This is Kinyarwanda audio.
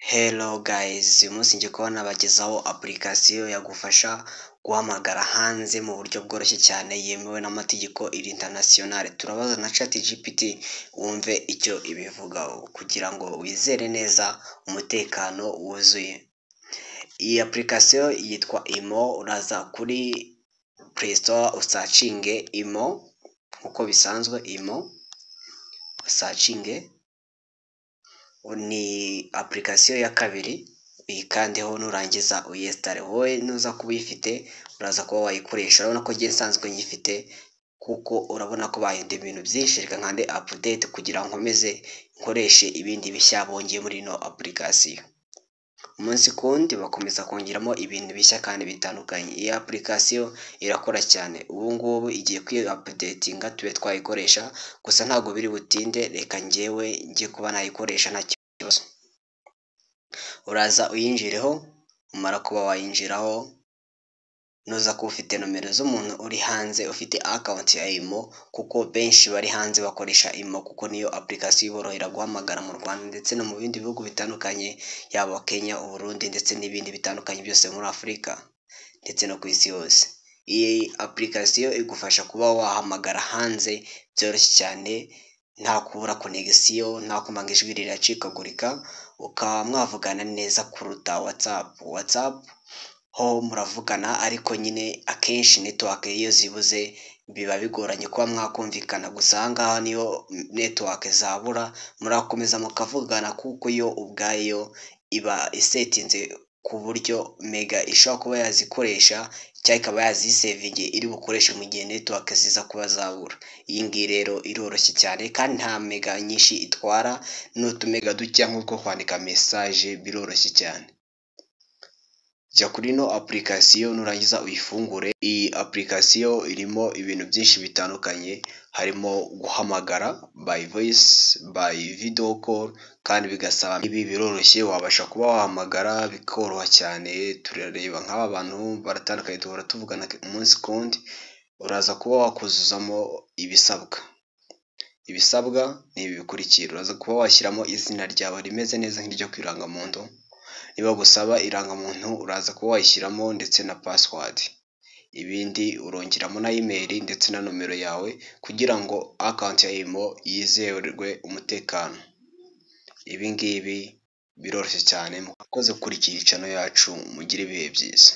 Hello guys, uyu munsi ngiye kuba nabagezaho application yagufasha guhamagara hanze mu buryo bworoshye cyane, yemewe n'amategeko, iri international. Turabaza na ChatGPT wumve icyo ibivugaho kugira ngo wizere neza umutekano wuzuye. Iyi application yitwa Imo. Uraza kuri Play Store usearchinge Imo nkuko bisanzwe. Imo usearchinge, ni application ya kabiri, uyikandeho, nurangiza uyinstalle. Wowe nuza kuba uyifite uraza kuba wayikoresha. Urabona ko ngiye nsanzwe nyifite, kuko urabona ko bahinduye ibintu byinshi. Reka nkande update kugira ngo nkomeze nkoreshe ibindi bishya bongeye muri ino application. Umunsi ku wundi bakomeza kongeramo ibintu bishya kandi bitandukanye. Iyi application irakora cyane. Ubu ngubu igiye kwiupdatinga tube twayikoresha, gusa ntabwo biri butinde. Reka njyewe njye kuba nayikoresha nta kibazo. Uraza uyinjireho, umara kuba wayinjiraho, nuza kuba ufite nomero z'umuntu uri hanze ufite account ya Imo, kuko benshi bari hanze bakoresha Imo, kuko niyo application iborohera guhamagara mu Rwanda ndetse no mu bindi bihugu bitandukanye, yaba Kenya, Uburundi ndetse n'ibindi bitandukanye byose muri Afurika ndetse no ku isi yose. Iyi application igufasha kuba wahamagara hanze byoroshye cyane, nta kubura connection, nta kumva ngo ijwi riracikagurika, ukaba mwavugana neza kuruta WhatsApp. WhatsApp ho muravugana, ariko nyine akenshi network iyo zibuze biba bigoranye kuba mwakumvikana. Gusa aha ngaha niyo network zabura murakomeza mukavugana, kuko yo ubwayo iba isettinze ku buryo mega ishobora kuba yazikoresha cyangwa ikaba yazisavinga iri bukoreshe mu gihe network ziza kuba zabura. Iyi ngiyi rero iroroshye cyane kandi nta mega nyinshi itwara, ni utumega duke nk'utwo kwandika message, biroroshye cyane. Jya kuri ino application nurangiza uyifungure. Iyi application irimo ibintu byinshi bitandukanye, harimo guhamagara by voice, by video call, kandi bigasaba ibi biroroshye, wabasha kuba wahamagara bikoroha cyane. Turareba nk'aba bantu baratandukanye, duhora tuvugana umunsi ku wundi. Uraza kuba wakuzuzamo ibisabwa. Ibisabwa ni ibi bikurikira: uraza kuba washyiramo izina ryawe rimeze neza nk'iryo ku irangamuntu. Niba gusaba irangamuntu uraza kuba wayishyiramo ndetse na password. Ibindi urongeramo na email ndetse na nomero yawe kugira ngo account ya Imo yizerwe umutekano. Ibi ngibi biroroshye cyane. Mwakoze gukurikira channel yacu, mugire ibihe byiza.